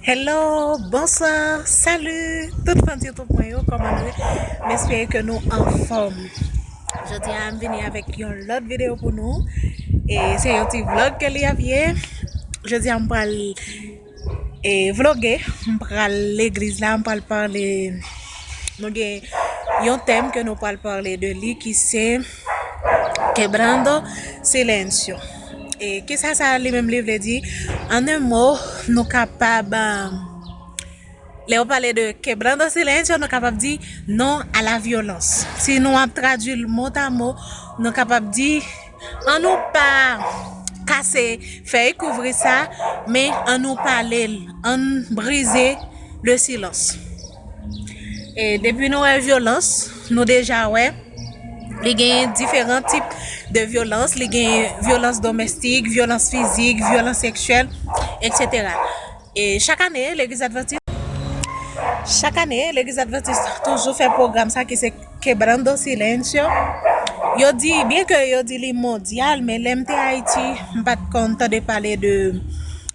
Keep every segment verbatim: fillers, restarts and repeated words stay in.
Hello, bonswa, salut tout fan YouTube mwen yo, kòman nou ye? M espere ke nou anfòm. Jodi a, m vini avèk yon lòt videyo pou nou. E se yon ti vlog ke li ap ye. Jodi a, m pral e vloge, m pral legliz la, m pral pale. Nou gen yon tèm ke nou pral pale de li ki se Quebrando Silencio. E kisa sa li menm li vle di? An en mo, nou kapab, lè yo pale de Quebrando Silencio, nou kapab di non à la violence. Si nou ap tradui l mot à mot, nou kapab di, an nou pa kase fèy kouvri sa, men an nou pale l, an brize le silans. E depi nou wè vyolans, nou deja wè, li gen diferan tip de vyolans, li gen vyolans domestik, vyolans fizik, vyolans seksyèl, et cetera. E chak ane, Legliz Advantis, chak ane, Legliz Advantis toujou fè pwogram sa ki se Quebrando Silencio. Yo di, byen ke yo di li mondyal, men lè m te Ayiti, m pa t konn tande pale de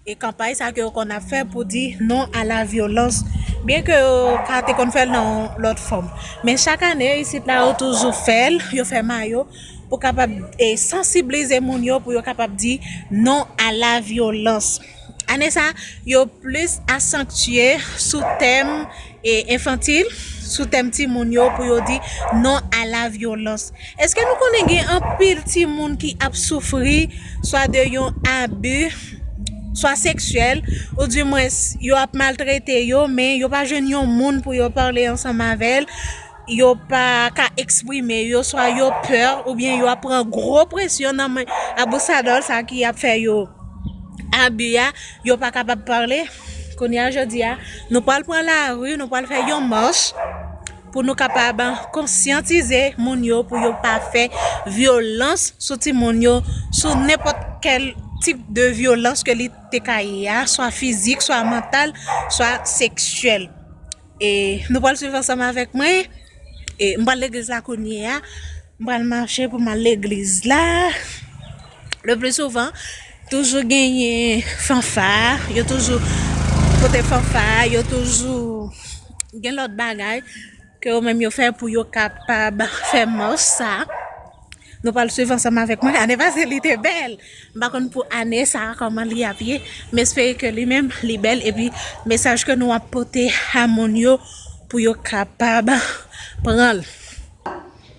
e kanpay sa ke yo konn ap fè pou di non à la violence. Byen ke yo ka te konn fè l nan yon lòt fòm. Men chak ane, isit la, yo toujou fè l, yo fè mayo pou kapab e sansiblize moun yo, pou yo kapab di non à la violence. Ane sa, yo plis asantiye sou tèm e enfantil, sou tèm timoun yo, pou yo di non à la violence. Èske nou konnen gen anpil timoun ki ap soufri swa de yon abi, swa seksyèl, oudimwens yo ap maltrete yo, men yo pa jwenn yon moun pou yo pale ansanm avè l, yo pa ka eksprime yo, swa yo pè, oubyen yo ap pran gwo presyon nan men abusador sa ki ap fè yo abi a, yo pa kapab pale. Kounye a, jodi a, nou pral pran lari, nou pral fè yon mach pou nou kapab konsyantize moun yo, pou yo pa fè vyolans sou timoun yo, sou nenpòt kèl tip de vyolans ke li te ka ye a, swa fizik, swa mantal, swa seksyèl. E nou pral swiv ansanm avèk mwen. E m pral legliz la kounye a. M pral mache pou m al legliz la. Le pli souvan, toujou genyen fanfa, yo toujou pote fanfa, yo toujou gen lòt bagay ke yo menm yo fè pou yo kapab fè mach sa. Nou pral swiv ansanm avèk mwen. Ane pase, li te bèl. M pa konn pou ane sa a kòman li ap ye. M espere ke li menm, li bèl. Epi, mesaj ke nou ap pote a moun yo pou yo kapab pran l.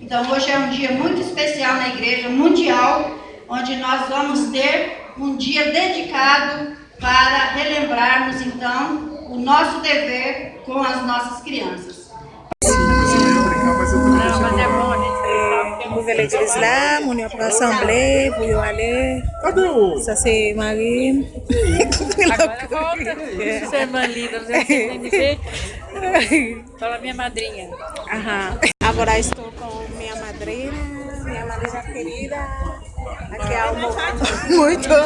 Então, hoje é um dia muito especial na Igreja Mundial, onde nós vamos ter um dia dedicado para relembrarmos, então, o nosso dever com as nossas crianças. Nouvèl legliz la, moun yo ap rasanble pou yo ale. Sa se mari m. Sèlman li, donk se Fala minha madrinha. Ajá. Ahora estoy con mi madrina, mi madrina querida. Aquí amo mucho.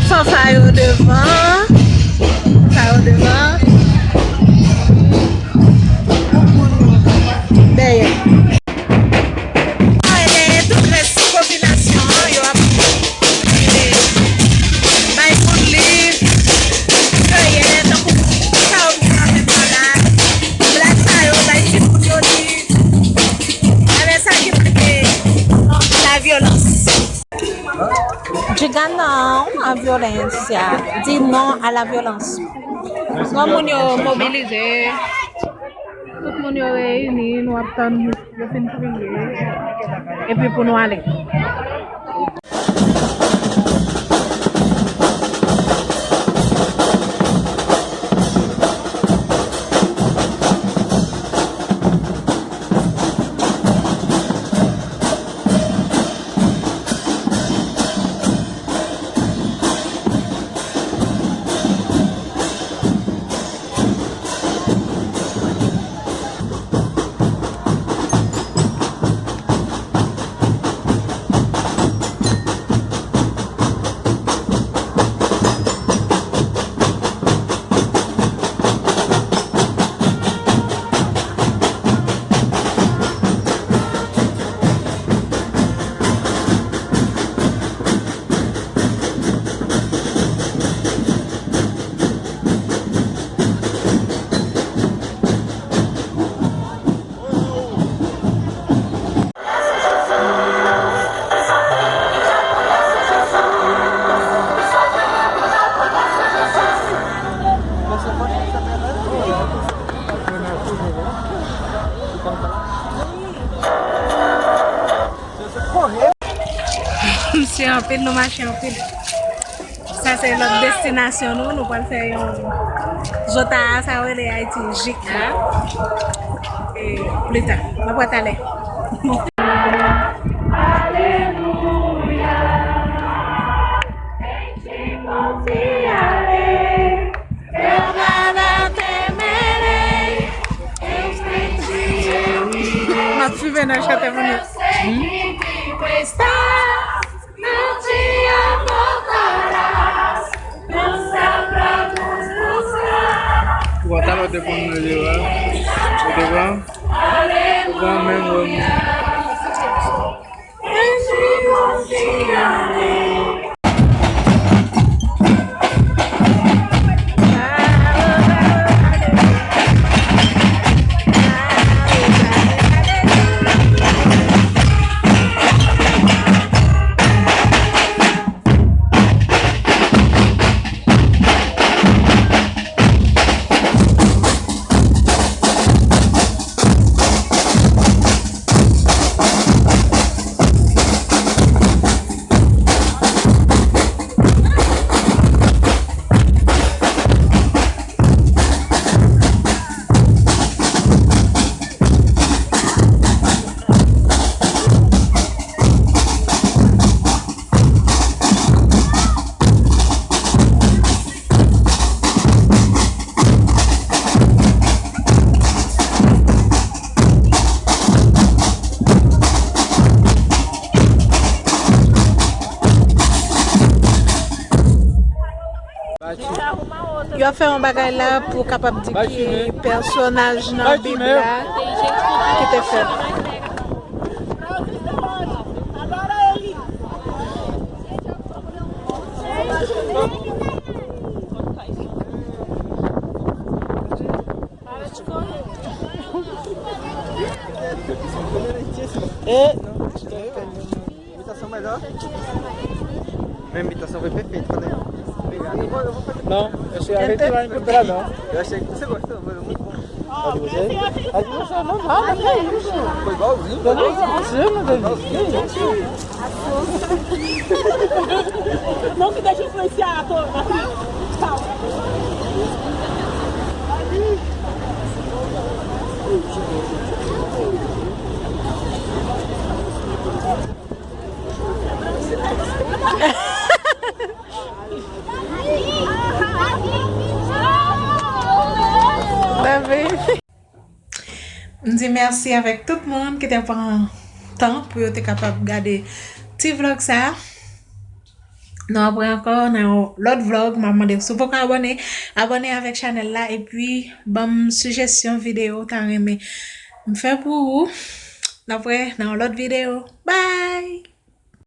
Fanfa yo devan. Fanfa yo devan. Dèyè. Dèyè tout rès popilasyon an, yo ap bay moun liv, dèyè, tankou sa yo ki ap fè la. Blag sa yo bay timoun yo li. Avè sa ki manke la vyolans. Diga não à violência. Di non à la violence. Granmoun yo mobilize. Tout moun yo reyini, nou ap tann yo fin priye. Epi pou nou ale. Misye anpil, nou mache anpil. Sa se lòt destinasyon nou. Nou pral fè yon zota, sa yo rele Ayiti, jik la. E pli ta, n ap wè talè. M ap swiv nan chante moun yo. Ou pa talè w te konn nan je w a. Ou te pran? Ou pran menm wè moun. Yo fè yon bagay la pou kapab di ki pèsonaj nan Bib la ki te fèt. E, non. Imitação melhor. Minha imitação foi perfeita, falei. Obrigado. Eu vou, eu vou fazer. Não, eu achei a gente lá em Cutralão. Eu achei que você gostou, foi muito bom. A de você? A de você não, nada, que isso? Foi igualzinho, foi igualzinho. Você não deve. Que isso? Não se deixe influenciar, tô aqui. Tchau. Bebe. M di mèsi avèk tout moun ki te pran tan pou yo te kapab gade ti vlog sa. Nou ap wè ankò nan yon lòt vlog. M ap mande si w poko abòne, abòne avèk chanèl la, epi ban m sijesyon videyo w ta renmen m fè pou ou. N ap wè nan yon lòt videyo. Bye!